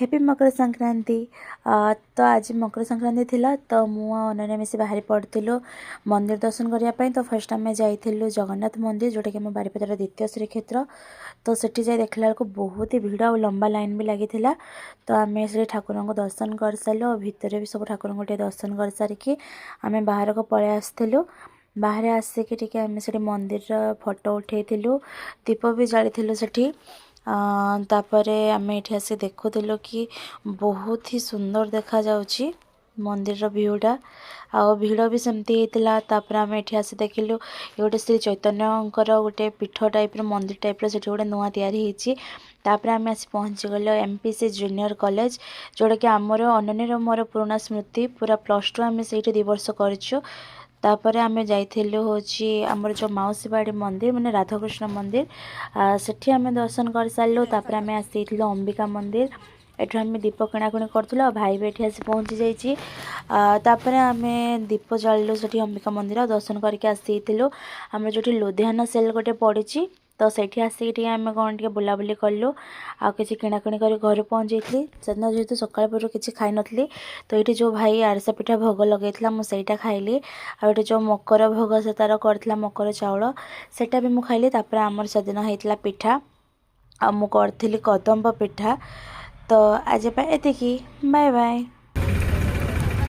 Happy Makar Sankranti. ତ ଆଜି ମକର ସଂକ୍ରାନ୍ତି ଥିଲା, ତ ମୁଁ ଆଉ ଅନନ୍ୟା ମିଶି ବାହାରି ପଡ଼ିଥିଲୁ ମନ୍ଦିର ଦର୍ଶନ କରିବା ପାଇଁ। ତ ଫାର୍ଷ୍ଟ ଆମେ ଯାଇଥିଲୁ ଜଗନ୍ନାଥ ମନ୍ଦିର, ଯେଉଁଟାକି ଆମ ବାରିପଦାର ଦ୍ୱିତୀୟ ଶ୍ରୀକ୍ଷେତ୍ର। ତ ସେଠି ଯାଇ ଦେଖିଲା ବେଳକୁ ବହୁତ ହି ଭିଡ଼ ଆଉ ଲମ୍ବା ଲାଇନ୍ ବି ଲାଗିଥିଲା। ତ ଆମେ ସେଠି ଠାକୁରଙ୍କୁ ଦର୍ଶନ କରିସାରିଲୁ ଆଉ ଭିତରେ ବି ସବୁ ଠାକୁରଙ୍କୁ ଟିକେ ଦର୍ଶନ କରିସାରିକି ଆମେ ବାହାରକୁ ପଳେଇ ଆସିଥିଲୁ। ବାହାରେ ଆସିକି ଟିକେ ଆମେ ସେଠି ମନ୍ଦିରର ଫଟୋ ଉଠେଇଥିଲୁ, ଦୀପ ବି ଜାଳିଥିଲୁ ସେଠି। ତାପରେ ଆମେ ଏଠି ଆସି ଦେଖୁଥିଲୁ କି ବହୁତ ହି ସୁନ୍ଦର ଦେଖାଯାଉଛି ମନ୍ଦିରର ଭିୟୁଟା ଆଉ ଭିଡ଼ ବି ସେମିତି ହେଇଥିଲା। ତାପରେ ଆମେ ଏଠି ଆସି ଦେଖିଲୁ ଏ ଗୋଟେ ଶ୍ରୀ ଚୈତନ୍ୟଙ୍କର ଗୋଟେ ପୀଠ ଟାଇପ୍ର, ମନ୍ଦିର ଟାଇପ୍ର ସେଠି ଗୋଟେ ନୂଆ ତିଆରି ହେଇଛି। ତାପରେ ଆମେ ଆସି ପହଞ୍ଚିଗଲୁ ଏମ୍.ପି.ସି ଜୁନିୟର କଲେଜ, ଯେଉଁଟାକି ଆମର ଅନନ୍ୟର ମୋର ପୁରୁଣା ସ୍ମୃତି। ପୁରା +2 ଆମେ ସେଇଠି 2 ବର୍ଷ କରିଛୁ। ତାପରେ ଆମେ ଯାଇଥିଲୁ ହେଉଛି ଆମର ଯେଉଁ ମାଉସୀ ବାଡ଼ି ମନ୍ଦିର, ମାନେ ରାଧାକୃଷ୍ଣ ମନ୍ଦିର, ସେଠି ଆମେ ଦର୍ଶନ କରିସାରିଲୁ। ତାପରେ ଆମେ ଆସିଯାଇଥିଲୁ ଅମ୍ବିକା ମନ୍ଦିର। ଏଠୁ ଆମେ ଦୀପ କିଣାକିଣି କରୁଥିଲୁ ଆଉ ଭାଇ ବି ଏଠି ଆସି ପହଞ୍ଚି ଯାଇଛି। ତାପରେ ଆମେ ଦୀପ ଜାଳିଲୁ ସେଠି ଅମ୍ବିକା ମନ୍ଦିର ଦର୍ଶନ କରିକି ଆସିଯାଇଥିଲୁ। ଆମର ଯେଉଁଠି ଲୁଧିଆନା ସେଲ୍ ଗୋଟେ ପଡ଼ିଛି, ତ ସେଇଠି ଆସିକି ଟିକେ ଆମେ କ'ଣ ଟିକେ ବୁଲାବୁଲି କଲୁ ଆଉ କିଛି କିଣାକିଣି କରି ଘରେ ପହଞ୍ଚିଯାଇଥିଲି। ସେଦିନ ଯେହେତୁ ସକାଳ ପହରୁ କିଛି ଖାଇନଥିଲି, ତ ଏଇଠି ଯେଉଁ ଭାଇ ଆରିସା ପିଠା ଭୋଗ ଲଗେଇଥିଲା, ମୁଁ ସେଇଟା ଖାଇଲି। ଆଉ ଏଠି ଯେଉଁ ମକର ଭୋଗ ସେ ତାର କରିଥିଲା, ମକର ଚାଉଳ, ସେଇଟା ବି ମୁଁ ଖାଇଲି। ତାପରେ ଆମର ସେଦିନ ହେଇଥିଲା ପିଠା ଆଉ ମୁଁ କରିଥିଲି କଦମ୍ବ ପିଠା। ତ ଆଜି ପାଇଁ ଏତିକି। Bye bye.